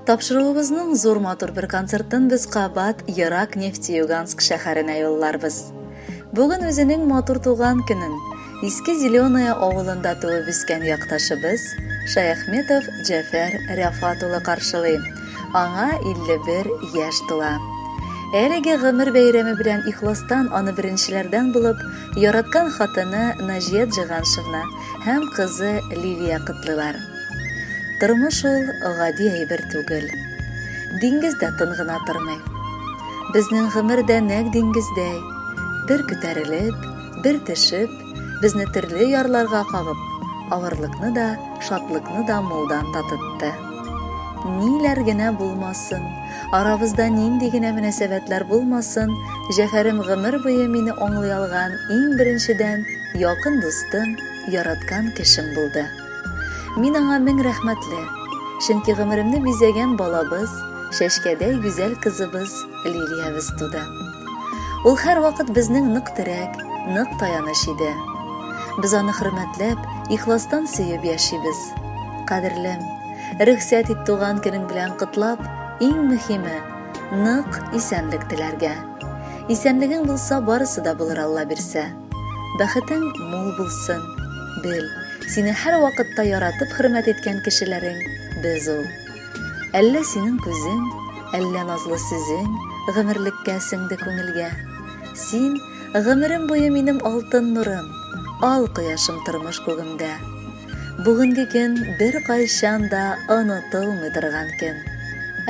Тапшыруыбызның зур матур бер концертын без кабат ерак Нефтеюганск шәһәренә юлларбыз. Бүген үзенең матур туган көнен Иске Зеленая авылында туып үскән якташыбыз Шаяхметов Җәфәр Рәфат улы каршылый. Аңа 51 яшь тула. Әлеге гомер бәйрәме белән ихластан аны беренчеләрдән булып яраткан хатыны Наҗия Джиганшевна һәм кызы Лилия котлыйлар. Тормыш ул гади әйбер түгел. Диңгез дә тын гына тормый. Безнең гомер дә нәкъ диңгездәй. Бер күтәрелеп, бер төшеп, безне төрле ярларга кагып, авырлыкны да, шатлыкны да мулдан татытты. Ниләр генә булмасын, арабызда нинди генә мөнәсәбәтләр булмасын, Җәфәрем гомер буе мине аңлый алган иң беренчедән якын дустым, яраткан кешем булды. Мин аңа мең рәхмәтле, чөнки гомеремне бизәгән балабыз, чәчкәдәй гүзәл кызыбыз Лилиябез туды. Ул һәрвакыт безнең нык терәк, нык таяныч иде. Без аны хөрмәтләп, ихластан сөеп яшибез. Кадерлем, рөхсәт ит туган көнең белән котлап, иң мөһиме, нык исәнлек теләргә. Исәнлегең булса, барысы да булыр Алла бирсә. Бәхетең мул булсын. Бел, сине һәрвакытта яратып хөрмәт иткән кешеләрең без ул. Әллә синең күзең, әллә назлы сүзең гомерлеккә сеңде күңелгә. Син, гомерем буе минем алтын нурым, ал кояшым тормыш күгемдә. Бүгенге көн беркайчан да онытылмый торган көн.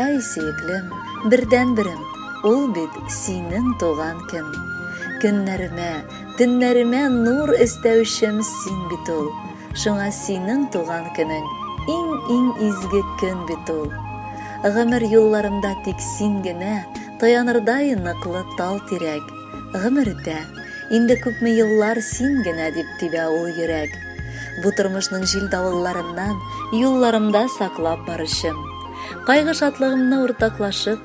Әй, сөеклем, бердәнберем, ул бит синең туган көн. Көннәремә, төннәремә нур өстәүчем син бит ул. Шуңа синең туган көнең иң-иң изге көн бит ул. Гомер юлларымда тик син генә таянырдай ныклы тал тирәк. Гомер үтә, инде күпме еллар син генә дип тибә ул йөрәк. Бу тормышның җил-давылларыннан юлларымда саклап баручым. Кайгы-шатлыгымны уртаклашып,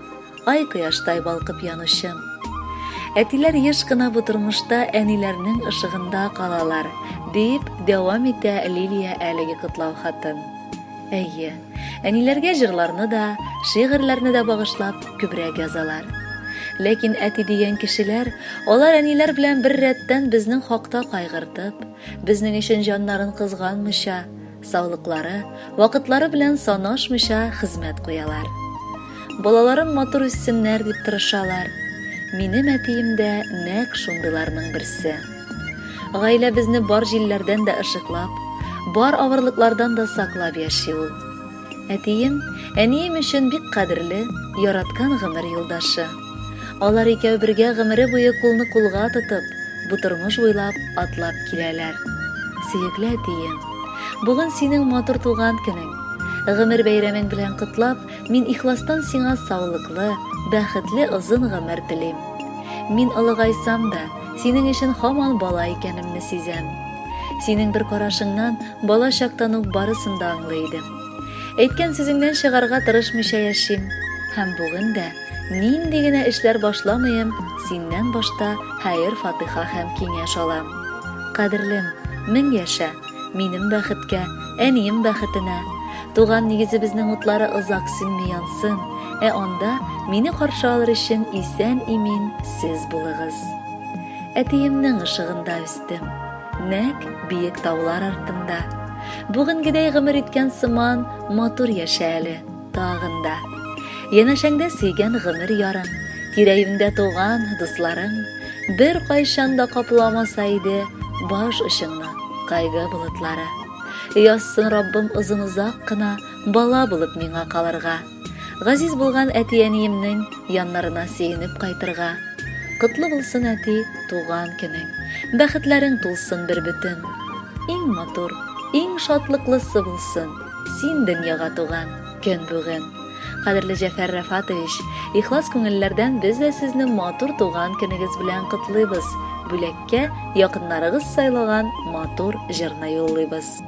ай кояштай балкып янучым. Әтиләр еш кына бу тормышта әниләрнең ышыгында калалар, дип дәвам итә Лилия әлеге котлау хатын. Әйе, әниләргә җырларны да, шигырьләрне дә багышлап күбрәк язалар. Ләкин әти дигән кешеләр, алар әниләр белән бер рәттән безнең хакта кайгыртып, безнең өчен җаннарын кызганмыйча, саулыклары, вакытлары белән санашмыйча хезмәт куялар. Балаларым матур үссеннәр дип тырышалар. Минем әтием дә нәкъ шундыйларның берсе. Гаиләбезне бар җилләрдән дә ышыклап, бар авырлыклардан да саклап яши ул. Әтием, әнием өчен бик кадерле, яраткан гомер юлдашы. Алар икәү бергә гомере буе кулны кулга тотып, бу тормыш буйлап атлап киләләр. Сөекле әтием, бүген синең матур туган көнең. Гомер бәйрәмең белән котлап, мин ихластан сиңа саулыклы, бәхетле озын гомер телим. Мин олыгайсам да, синең өчен һаман бала икәнемне сизәм. Синең бер карашыңнан бала чактан ук барысын да аңлый идем. Әйткән сүзеңнән чыгарга тырышмыйча яшим. Һәм бүген дә, нинди генә эшләр башламыйм, синнән башта хәер-фатыйха һәм киңәш алам. Кадерлем, мең яшә, минем бәхеткә, әнием бәхетенә. Туган нигезебезнең утлары озак сүнми янсын, ә анда мине каршы алыр өчен исән-имин сез булыгыз. Әтиемнең ышыгында үстем. Нәк биек таулар артында. Бүгенгедәй гомер иткән сыман матур яшә әле, тагын да. Янәшәңдә сөйгән гомер ярың, тирә-юньдә туган дусларың бер кайчан да капламаса иде баш очыңны кайгы болытлары. Язсын Раббым озын-озак кына бала булып миңа калырга. Газиз булган әти-әниемнең яннарына сөенеп кайтырга. Котлы булсын, әти, туган көнең. Бәхетләрең тулсын бербөтен. Иң матур, иң шатлыклысы булсын, син дөньяга туган көн бүген. Кадерле Җәфәр Рафатович, ихлас күңелләрдән без дә сезне матур туган көнегез белән котлыйбыз. Бүләккә якыннарыгыз сайлаган матур җырны юллыйбыз.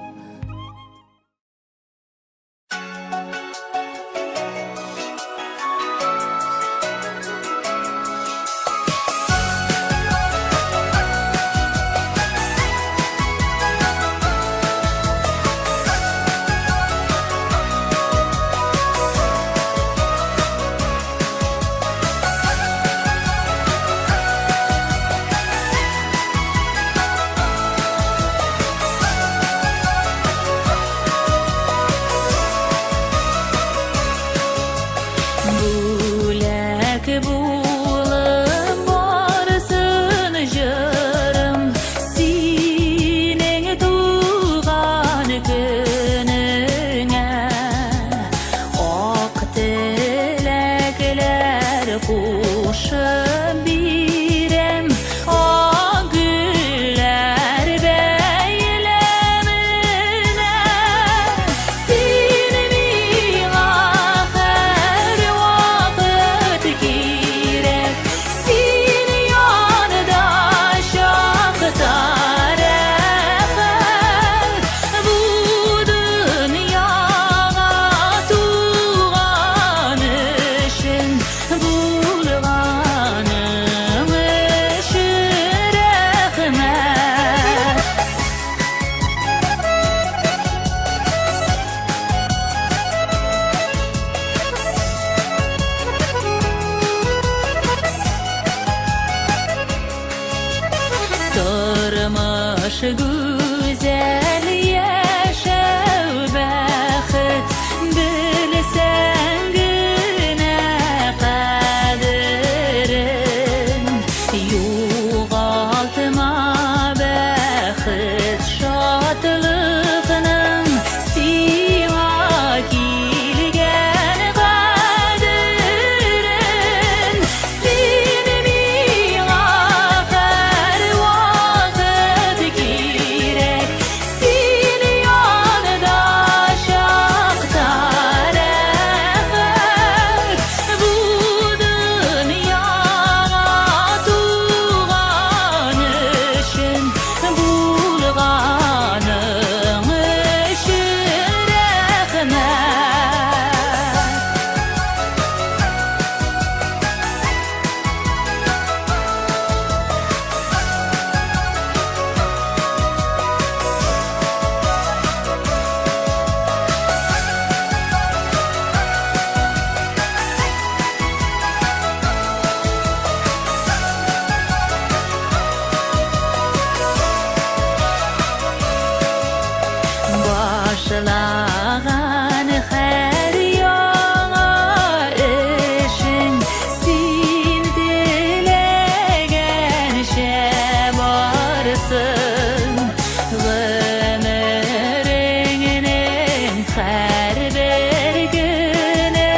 Һәрбер көне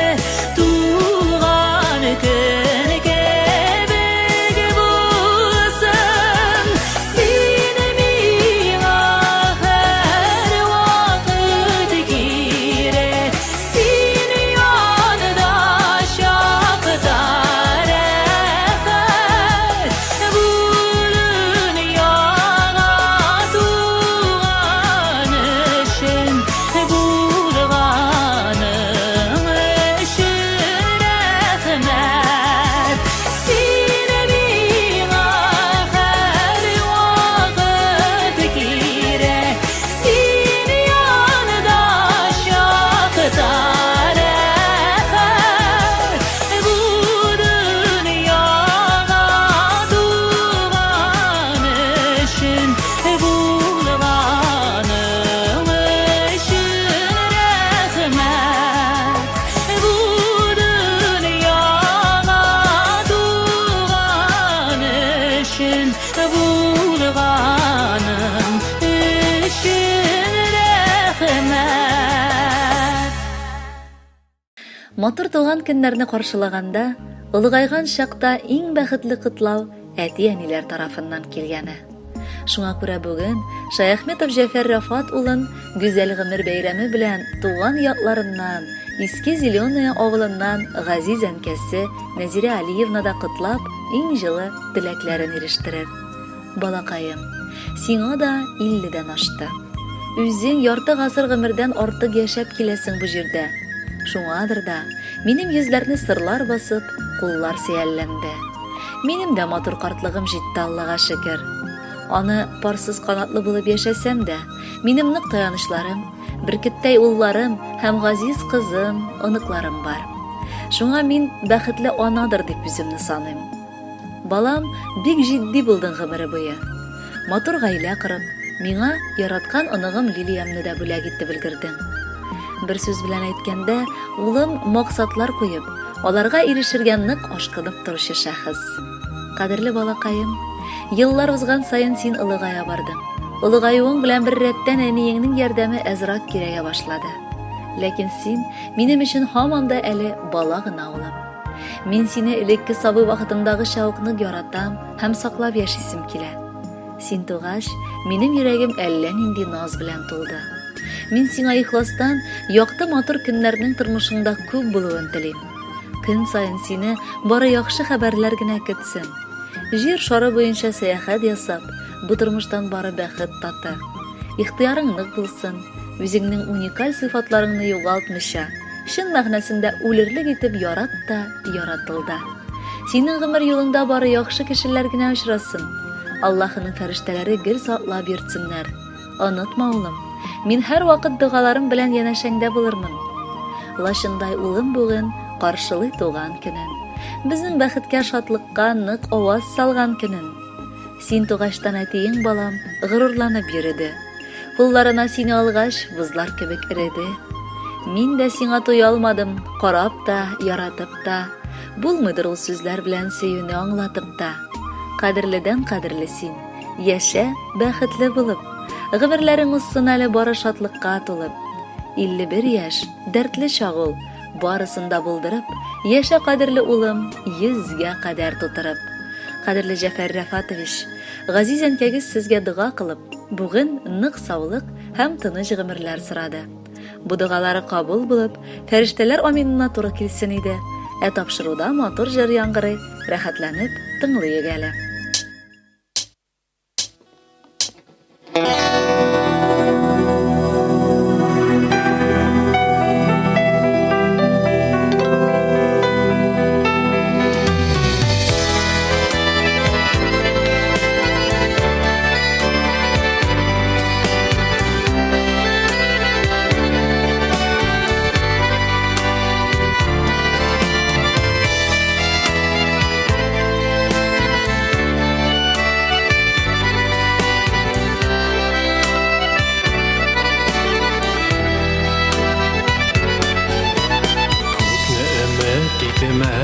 туган көн кебек булсын. Син миңа һәрвакыт кирәк, син янда чакта рәхәт. Бу дөньяга туган өчен, булганың өчен рәхмәт. Син миңа һәрвакыт кирәк, син янда чакта рәхәт. Бу дөньяга туган өчен, булганың өчен рәхмәт. Бу дөньяга туган өчен, булганың өчен рәхмәт. Матур туган көннәрне каршылаганда, олыгайган чакта иң бәхетле котлау әти-әниләр тарафыннан килгәне. Шуңа күрә бүген Шаяхметов Җәфәр Рафат улын гүзәл гомер бәйрәме белән туган якларыннан, Иске Зеленая авылыннан газиз әнкәсе Нәзирә Алиевна да котлап, иң җылы теләкләрен ирештерер. Балакаем, сиңа да илледән ашты. Үзең ярты гасыр гомердән артык яшәп киләсең бу җирдә. Шуңадыр да, минем йөзләрне сырлар басып, куллар сөялләнде. Минем дә матур картлыгым җитте, Аллага шөкер. Аны парсыз канатлы булып яшәсәм дә, минем нык таянычларым, бөркеттәй улларым һәм газиз кызым, оныкларым бар. Шуңа мин бәхетле анадыр дип үземне саныйм. Балам, бик җитди булдың гомере буе. Матур гаилә корып, миңа яраткан оныгым Лилиямне дә бүләк итеп өлгердең. Бер сүз белән әйткәндә, улым максатлар куеп, аларга ирешергә нык ашкынып торучы шәхес. Кадерле балакаем, еллар узган саен син олыгая бардың. Олыгаюың белән беррәттән әниеңнең ярдәме әзрәк кирәгә башлады. Ләкин син минем өчен һаман да әле бала гына, улым. Мин сине элекке сабый вакытымдагыча ук нык яратам һәм саклап яшисем килә. Син тугач, минем йөрәгем әллә нинди наз белән тулды. Мин сиңа ихластан якты матур көннәрнең тормышыңда күп булуын телим. Көн саен сине бары яхшы хәбәрләр генә көтсен. Җир шары буенча сәяхәт ясап, бу тормыштан бары бәхет таты. Ихтыярың нык булсын, үзеңнең уникаль сыйфатларыңны югалтмыйча, чын мәгънәсендә үлерлек итеп ярат та, яратыл да. Синең гомер юлыңда бары яхшы кешеләр генә очрасын. Аллаһының фәрештәләре гел саклап йөртсеннәр. Онытма, улым, мин һәрвакыт догаларым белән янәшәңдә булырмын. Лачындай улым бүген каршылый туган көнен. Безнең бәхеткә, шатлыкка нык аваз салган көнен. Син тугачтан әтиең, балам, горурланып йөреде. Кулларына сине алгач, бозлар кебек эреде. Мин дә сиңа туя алмадым, карап та, яратып та. Булмыйдыр ул сүзләр белән сөюне аңлатып та. Кадерледән кадерле син, яшә бәхетле булып. Гомерләрең узсын әле бары шатлыкка тулып. 51 яшь, дәртле чак ул, барысын да булдырып, яшә кадерле улым, йөзгә кадәр тутырып. Кадерле Җәфәр Рәфатович, газиз әнкәгез сезгә дога кылып, бүген нык саулык һәм тыныч гомерләр сорады. Бу догалары кабул булып, фәрештәләр аминына туры килсен иде. Ә тапшыруда матур җыр яңгырый, рәхәтләнеп тыңлыйк әле. Күпне өмет итмә,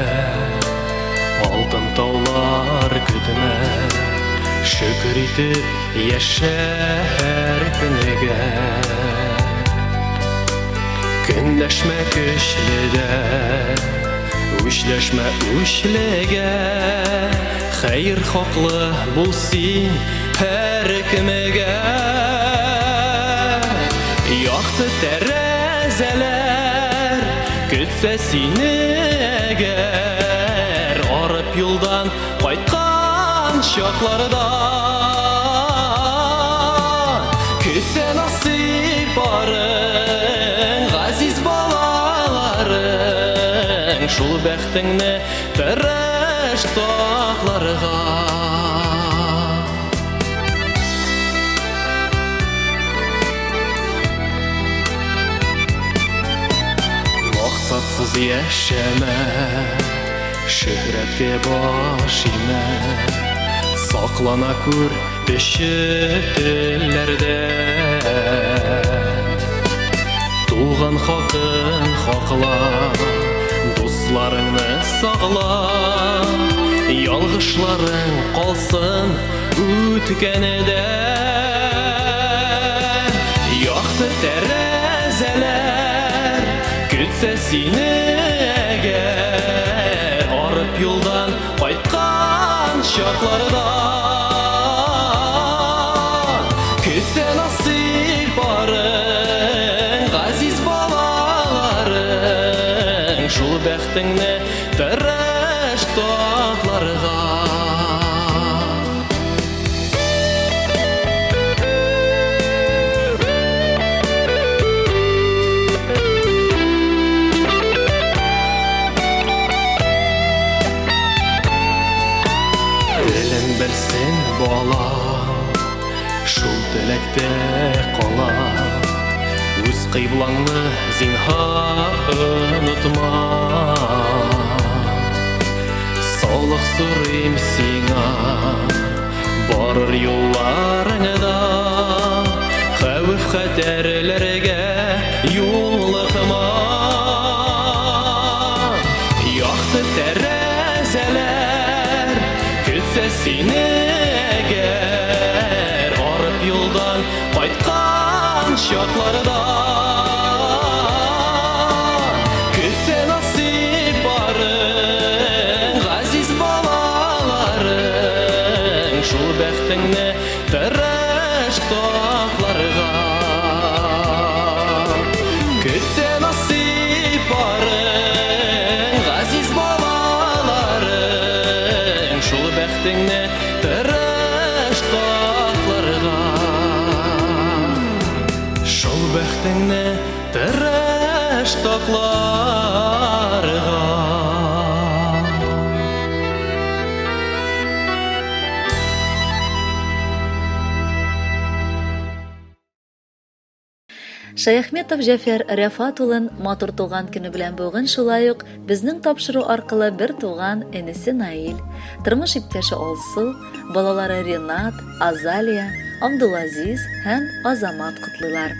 алтын таулар көтмә, шөкер итеп яшә һәр көнегә. Көнләшмә көчледән, үчләшмә үчлегә. Хәер хаклы бул син һәркемгә. Якты тәрәзәләр көтсә сине әгәр, арып юлдан кайткан чакларда. Көтсә насыйп барың, газиз балаларың, шул бәхтеңне тырыш сакларга. Максатсыз яшәмә, шөһрәткә баш имә. Саклана күр төче телләрдән. Туган хакын хакла, дусларыңны сагла. Ялгышларың калсын үткәнедә. Якты тәрәзәләр көтсә сине әгәр, арып юлдан кайткан чакларда. Көтсә насыйп барың, газиз балаларың, шул бәхтеңне тырыш сакларга. Телен белсен балам, шул теләктә кала. Үз кыйблаңны зинһар онытма. Саулык сорыйм сиңа, барыр юлларыңда, хәвеф-хәтәрләргә юлыкма. Якты тәрәзәләр көтсә сине әгәр, арып юлдан кайткан чакларда. Көтсә насыйп барың, газиз балаларың, шул бәхтеңне тырыш сакларга. Көтсә насыйп барың, газиз балаларың, шул бәхтеңне тырыш сакларга. Шул бәхтеңне тырыш сакларга. Шаяхметов Җәфәр Рәфат улын матур туган көне белән бүген шулай ук безнең тапшыру аркылы бер туган энесе Наил, тормыш иптәше Алсу, балалары Ренат, Азалия, Абдулазиз һәм Азамат котлыйлар.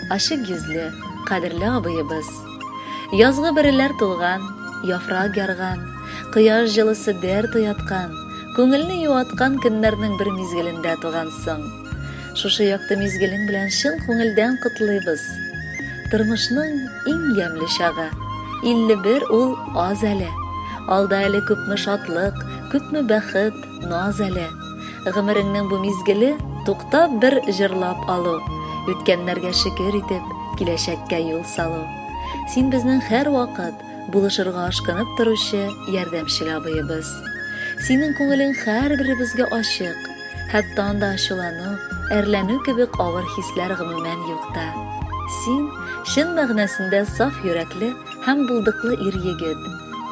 Ачык йөзле, кадерле абыебыз. Язгы бөреләр тулган, яфрак ярган, кояш җылысы дәрт уяткан, күңелне юаткан көннәрнең бер мизгелендә тугансың. Шушы якты мизгелең белән чын күңелдән котлыйбыз. Тормышның иң ямьле чагы. 51 ул аз әле. Алда әле күпме шатлык, күпме бәхет, наз әле. Гомереңнең бу мизгеле туктап бер җырлап алу, үткәннәргә шөкер итеп, киләчәккә юл салу. Син безнең һәрвакыт булышырга ашкынып торучы ярдәмчел абыебыз. Синең күңелең һәрберебезгә ачык, хәтта анда ачулану, әрләнү кебек авыр хисләр гомумән юк та. Син, чын мәгънәсендә саф йөрәкле һәм булдыклы ир-егет.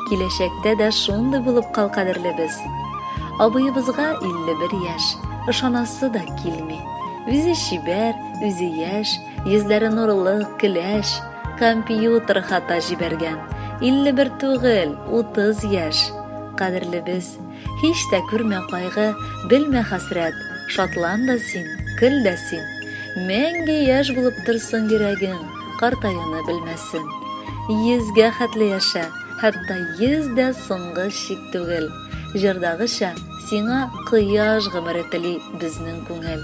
Киләчәктә дә шундый булып кал, кадерлебез. Абыебызга 51 яшь, ышанасы да килми. Үзе чибәр, үзе яшь, йөзләре нурлы, көләч. Компьютер хата җибәргән. 51 түгел, 30 яшь. Кадерлебез, һич тә күрмә кайгы, белмә хәсрәт. Шатлан да син, көл дә син. Мәңге яшь булып торсын йөрәгең, картаюны белмәсен. Йөзгә хәтле яшә, хәтта йөз дә соңгы чик түгел. Җырдагыча, сиңа кояш гомере тели безнең күңел.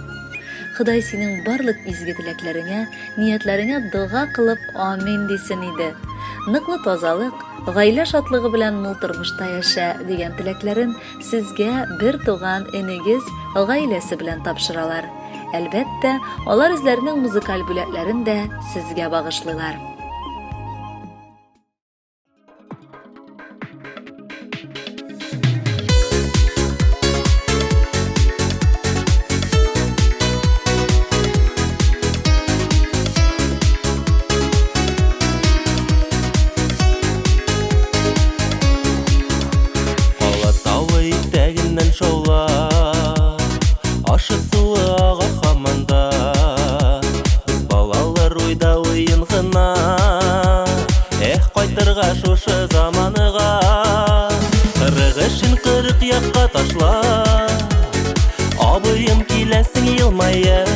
Ходай синең барлык изге теләкләреңә, ниятләреңә дога кылып амин дисен иде. Ныклы тазалык, гаилә шатлыгы белән мул тормышта яшә, дигән теләкләрен сезгә бер туган энегез гаиләсе белән тапшыралар. Әлбәттә, алар үзләренең музыкаль бүләкләрен дә сезгә багышлыйлар. Алатауы итәгеннән шаулап, Ашыт суы ага һаман да. Без балалар уйда уен гына. Эх, кайтырга шушы заманыга. Кырык эшен кырык якка ташла. Абыем киләсең елмаеп.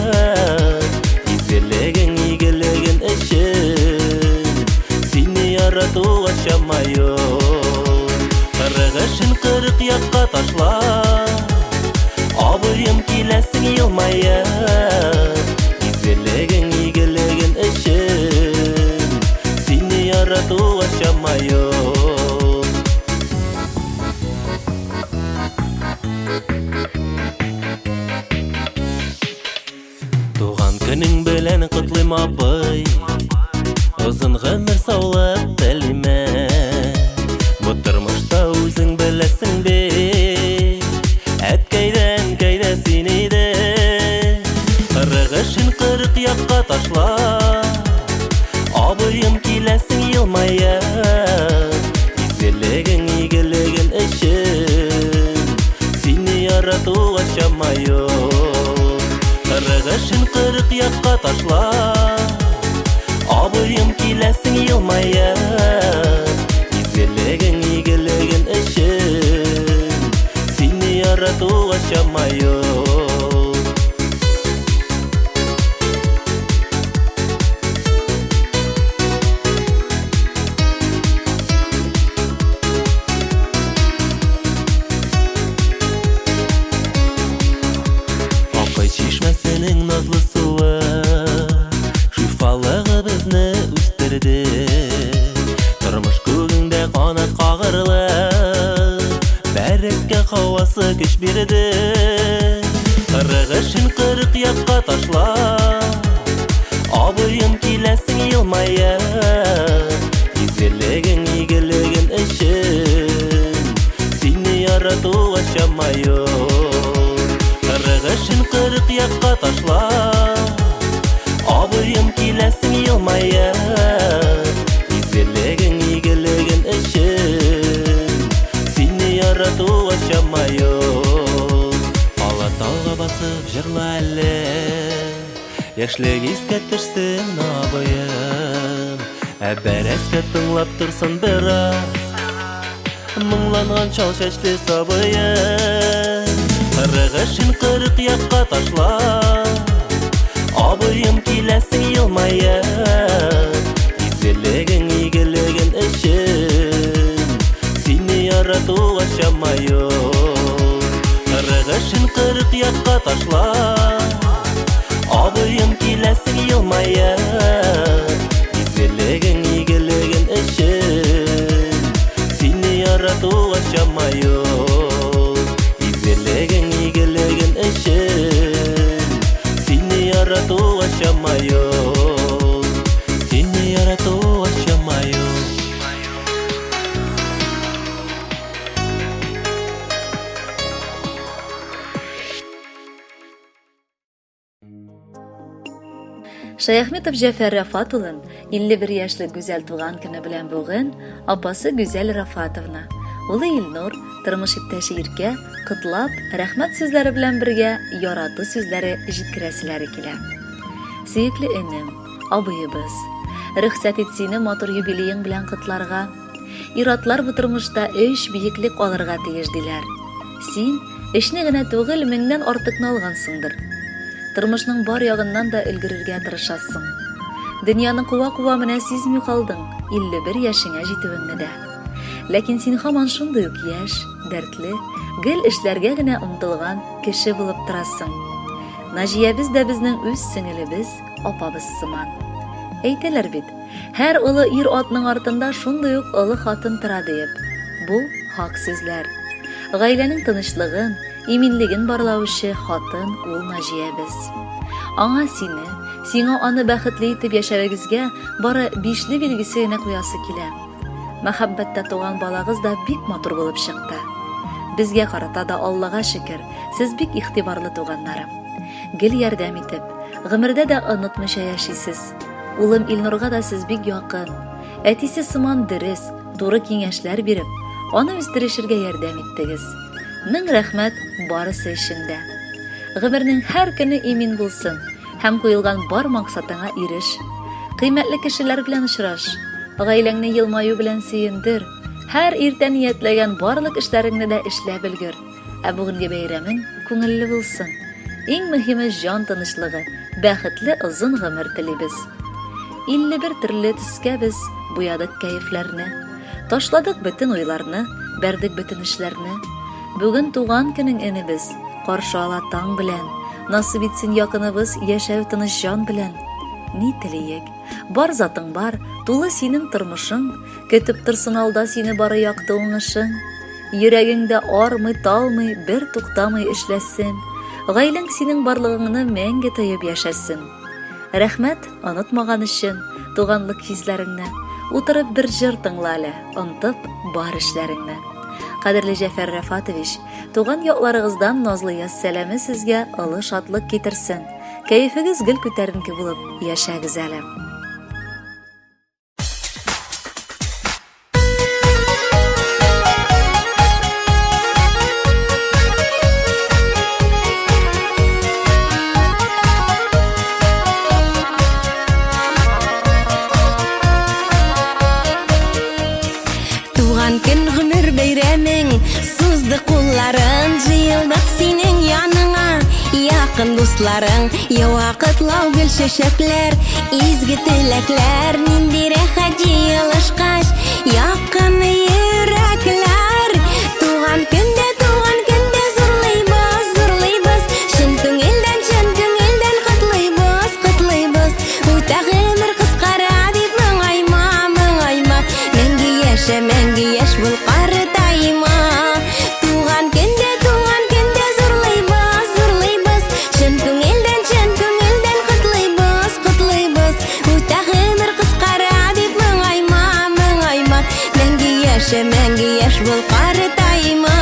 Изгелегең, игелеген өчен Сине яратуга чама юк. Кырык эшен кырык якка ташла. Абыем киләсең елмаеп. Изгелегең, игелеген өчен Сине яратуга чама юк. Туган көнең белән котлыйм, абый. Озын гомер, саулык телим. Бу тормышта үзең беләсең бит, Әткәй дә, әнкәй дә син иде. Кырык эшен кырык якка ташла. Абыем киләсең елмаеп. Изгелегең, игелеген өчен Сине яратуга чама юк. Кырык эшен кырык якка ташла. Абыем киләсең елмаеп. Изгелегең, игелеген өчен Сине яратуга чама юк. Акай чишмәсенең назлы суы Шифалыгы безне үстерде. Тормыш күгеңдә канат кагырлык Бәрәскә һавасы көч бирде. Кырык эшен кырык якка ташла. Абыем киләсең елмаеп. Изгелегең, игелеген өчен Сине яратуга чама юк. Кырык эшен кырык якка ташла. Абыем киләсең елмаеп. Изгелегең, игелеген өчен Сине яратуга чама юк. Алатауга басып җырла әле. Яшьлек искә төшсен, абыем. Ә бәрәскә тыңлап торсын бераз Моңланган чал чәчле сабыем. Кырык эшен кырык якка ташла. Абыем киләсең елмаеп. Изгелегең, игелеген өчен Сине яратуга чама юк. Кырык эшен кырык якка ташла. Абыем киләсең елмаеп. Изгелегең, игелеген өчен Сине яратуга чама юк. Изгелегең, игелеген өчен Сине яратуга чама юк. Сине яратуга чама юк. Шаяхметов Җәфәр Рафат улын 51 яшьлек гүзәл туган көне белән бүген апасы Гүзәл Рафатовна, улы Илнур, тормыш иптәше Иркә котлап, рәхмәт сүзләре белән бергә ярату сүзләре җиткерәселәре килә. Сөекле энем, абыебыз, рөхсәт ит сине матур юбилеең белән котларга. Ир-атлар бу тормышта өч биеклек алырга тиеш диләр. Син өчне генә түгел, меңнән артыкны алгансыңдыр. Тормышның бар ягыннан да өлгерергә тырышасың. Дөньяны куа-куа менә сизми калдың, 51 яшеңә җитүеңне дә. Ләкин син һаман шундый ук яшь, дәртле, гел эшләргә генә омтылган кеше булып торасың. Наҗиябез дә безнең үз сеңелебез, апабыз сыман. Әйтәләр бит, һәр олы ир-атның артында шундый ук олы хатын тора диеп. Бу хак сүзләр. Гаиләнең тынычлыгын, иминлеген барлаучы хатын ул Наҗиябез. Аңа сине, сиңа аны бәхетле итеп яшәвегезгә бары бишле билгесе генә куясы килә. Мәхәббәттә туган балагыз да бик матур булып чыкты. Безгә карата да Аллага шөкер, сез бик игътибарлы туганнарым. Гел ярдәм итеп, гомердә дә онытмыйча яшисез. Улым Илнурга да сез бик якын. Әтисе сыман дөрес, туры киңәшләр биреп, аны үстерешергә ярдәм иттегез. Мең рәхмәт барысы өчен дә. Гомернең һәр көне имин булсын һәм куелган бар максатыңа иреш. Кыйммәтле кешеләр белән очраш. Гаиләңне елмаю белән сөендер. Һәр иртә ниятләгән барлык эшләреңне дә эшләп өлгер. Ә бүгенге бәйрәмең күңелле булсын. Иң мөһиме җан тынычлыгы, бәхетле озын гомер телибез. 51 төрле төскә без буядык кәефләрне. Ташладык бөтен уйларны, бәрдек бөтен эшләрне. Бүген туган көнең, энебез, каршы ала таң белән. Насыйп итсен якыныбыз яшәү тыныч җан белән. Ни телиек? Бар затың бар, тулы синең тормышың, Көтеп торсын алда сине бары якты уңышың. Йөрәгең дә армый, талмый, бер туктамый эшләсен. Гаиләң синең барлыгыңны мәңге тоеп яшәсен. Рәхмәт, онытмаган өчен, туганлык хисләреңне. Утырып бер җыр тыңла әле, онтып бар эшләреңне. Кадерле Җәфәр Рәфатович, туган якларыгыздан назлы яз сәламе сезгә олы шатлык китерсен. Кәефегез гел күтәренке булып яшәгез әле. Туган көн гомер бәйрәмең Сузды кулларын җыелдык синең яныңа Якын дусларың ява котлау гөл чәчәкләр Изге теләкләр нинди рәхәт җыелышкач Якын йөрәкләр Туган көндә туган көндә зурлыйбыз зурлыйбыз Чын күңелдән чын күңелдән котлыйбыз котлыйбыз Үтә гомер кыскара дип моңайма моңайма Мәңге яшә мәңге яшь бул картайма Туган көндә туган көндә зурлыйбыз зурлыйбыз Чын күңелдән чын күңелдән котлыйбыз котлыйбыз Үтә гомер кыскара дип моңайма моңайма Мәңге яшә мәңге яшь бул картайма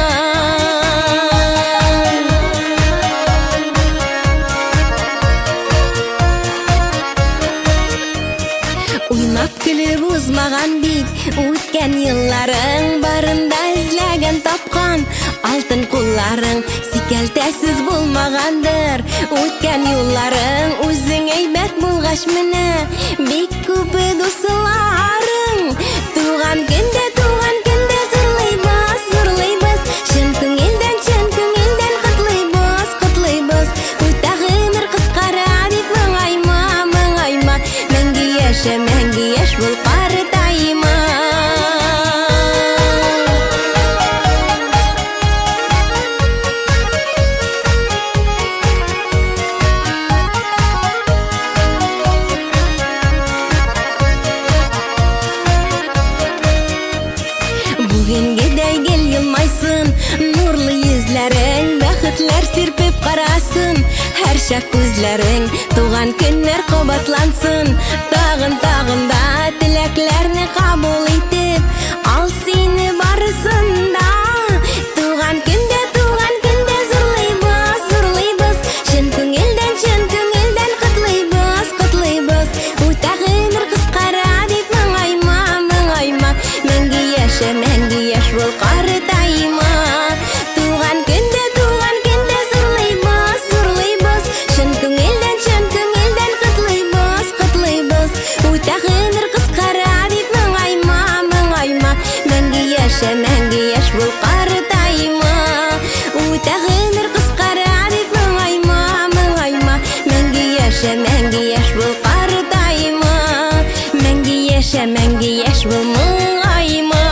Уйнап көлеп узмаган бит үткән елларың барында эзләгән тапкан алтын кулларың сикәлтәсез булмагандыр үткән юлларың үзең әйбәт булгач менә бик күп дусларың туган көндә туган көндә зурлыйбыз зурлыйбыз чын күңелдән чын күңелдән котлыйбыз котлыйбыз Үтә гомер кыскара дип моңайма, моңайма, Мәңге яшә, мәңге яшь бул, картайма. Бүгенгедәй гел елмайсын, нурлы йөзләрең, бәхетләр сирпеп карасын, һәрчак күзләрең, туган көннәр кабатлансын, тагын тагын да теләкләрне кабул итеп, ал сине барысын да. Туган көндә, туган көндә зурлыйбыз, зурлыйбыз, чын күңелдән, чын күңелдән котлыйбыз, котлыйбыз. Үтә гомер кыскара дип моңайма, моңайма, Мәңге яшә, мәңге яшь бул, картайма. Туган көндә, туган көндә зурлыйбыз, зурлыйбыз, Чын күңелдән, чын күңелдән котлыйбыз, котлыйбыз. Үтә гомер кыскара дип моңайма, моңайма, Мәңге яшә, мәңге яшь бул, картайма. Үтә гомер кыскара дип моңайма, моңайма, Мәңге яшә, мәңге яшь бул, картайма. Мәңге яшә, мәңге яшь бул, моңайма.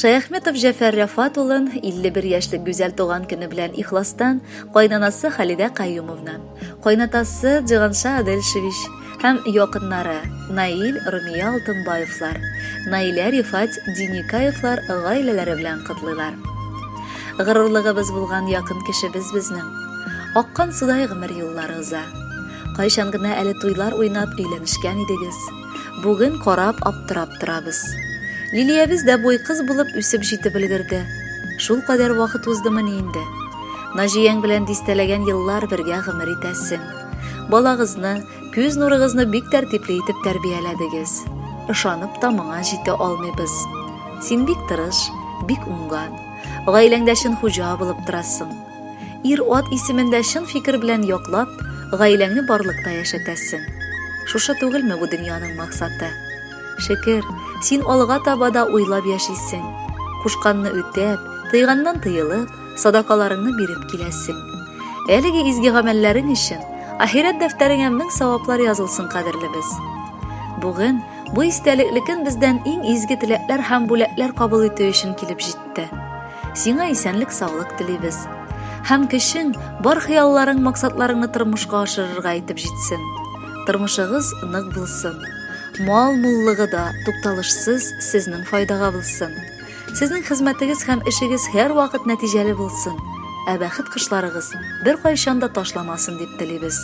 Шаяхметов Җәфәр Рәфат улын 51 яшьлек гүзәл туган көне белән ихластан кайнанасы Халидә Каюмовна, кайнатасы Җиганша Адельшевич һәм якыннары Наил, Румия Алтынбаевлар, Наилә Рифат Диникаевлар гаиләләре белән котлыйлар. Горурлыгыбыз булган якын кешебез безнең. Аккан судай гомер юллары уза. Кайчан гына әле туйлар уйнап өйләнешкән идегез. Бүген карап аптырап торабыз. Лилиябез дә буй кыз булып үсеп җитеп өлгерде. Шул кадәр вакыт уздымыни инде? Наҗияң белән дистәләгән еллар бергә гомер итәсең. Балагызны, күз нурыгызны бик тәртипле итеп тәрбияләдегез. Ышанып та моңа җитә алмыйбыз. Син бик тырыш, бик уңган. Гаиләңдә чын хуҗа булып торасың. Ир-ат исемен дә чын фикер белән яклап, гаиләңне барлыкта яшәтәсең. Шушы түгелме бу дөньяның максаты? Шөкер, син алга таба да уйлап яшисең. Кушканны үтәп, тыйганнан тыелып, садакаларыңны биреп киләсең. Әлеге изге гамәлләрең өчен ахирәт дәфтәреңә мең саваплар язылсын, кадерлебез. Бүген бу истәлекле көн бездән иң изге теләкләр һәм бүләкләр кабул итү өчен килеп җитте. Сиңа исәнлек-саулык телибез. Һәм көчең, бар хыялларың, максатларыңны тормышка ашырырга итеп җитсен. Тормышыгыз нык булсын. Мал муллыгы да тукталышсыз сезнең файдага булсын. Сезнең хезмәтегез һәм эшегез һәрвакыт нәтиҗәле булсын, ә бәхет кошларыгыз беркайчан да ташламасын дип телибез.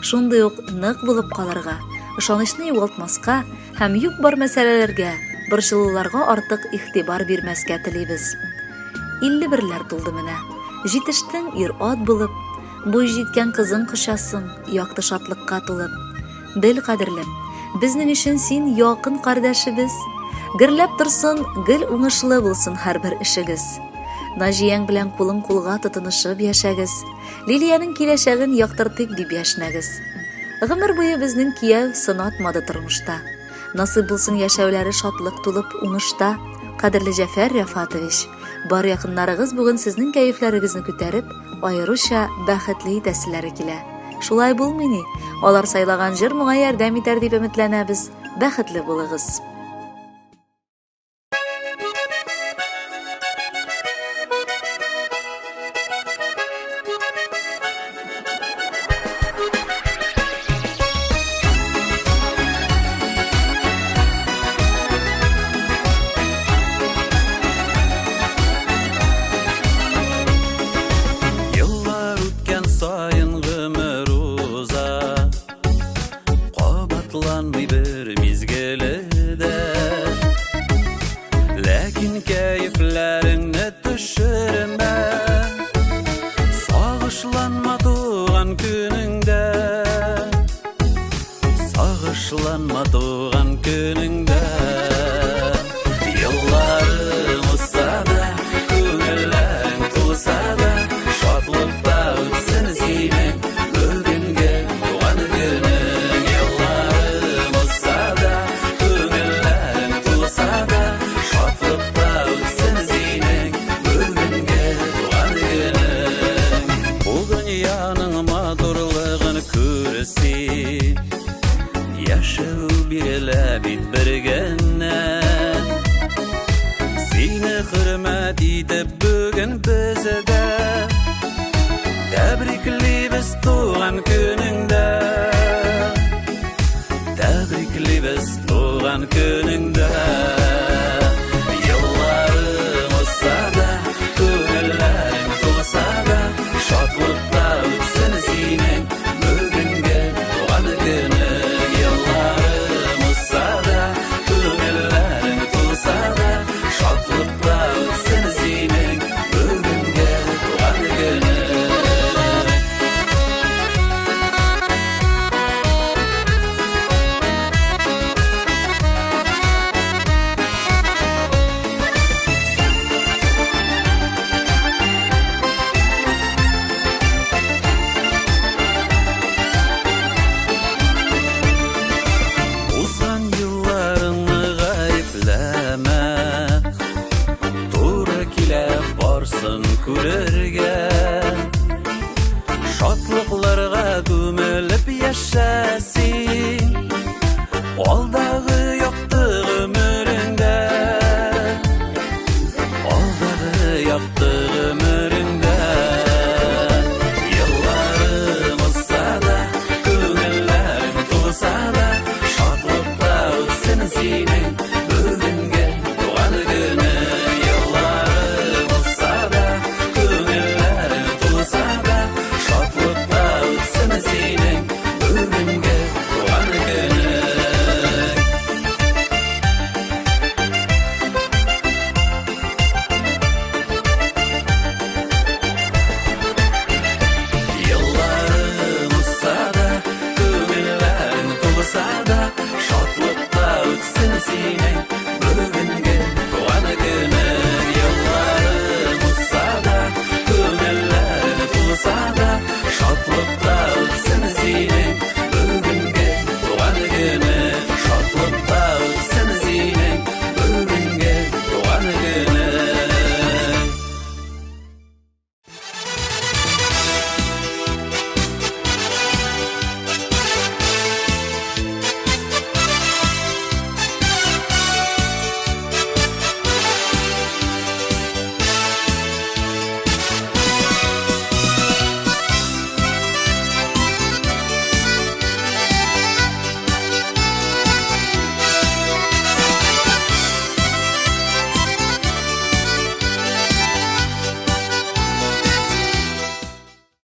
Шундый ук нык булып калырга, ышанычны югалтмаска Һәм юк-бар мәсьәләләргә, борчылуларга артык игътибар бирмәскә телибез. 51ләр тулды менә. Җитештең ир-ат булып, буй җиткән кызың кочасың, якты шатлыкка тулып. Бел, кадерлем, безнең өчен син якын кардәшебез. Гөрләп торсын, гел уңышлы булсын һәрбер эшегез. Наҗияң белән кулың кулга тотынышып яшәгез. Лилиянең киләчәген яктыртыйк дип яшьнәгез. Гомер буе безнең кияү сынатмады тормышта. Насыйп булсын яшәүләре шатлык тулып уңышта. Кадерле Җәфәр Рәфатович, бар якыннарыгыз бүген сезнең кәефләрегезне күтәреп, аеруча бәхетле итәселәре килә. Шулай булмый ни? Алар сайлаган җыр моңа ярдәм итәр дип өметләнәбез. Бәхетле булыгыз. Еллар үткән саен гомер уза Кабатланмый бер мизгеле дә. Ләкин кәефләреңне төшермә. Сагышланма туган көнеңдә. Сагышланма туган көнеңдә. Елларың узса да, күңелләрең тулса да, шатлыкта үтсен синең бүгенге туган көнең. Елларың узса да, күңелләрең тулса да, шатлыкта үтсен синең бүгенге туган көнең. Бу дөньяның матурлыгын күр син. Яшәү бирелә бит бер генә. Сине хөрмәт итеп бүген без дә тәбриклибез туган көнеңдә. Тәбриклибез туган көнеңдә. Елларың узса да, күңелләрең тулса да, шатлыкта үтсен синең бүгенге туган көнең. Елларың узса да, күңелләрең тулса да, шатлыкта үтсен синең бүгенге туган көнең. Узган елларыңны гаепләмә, туры килә барсын күрергә. Шатлыкларга күмелеп яшә син, алдагы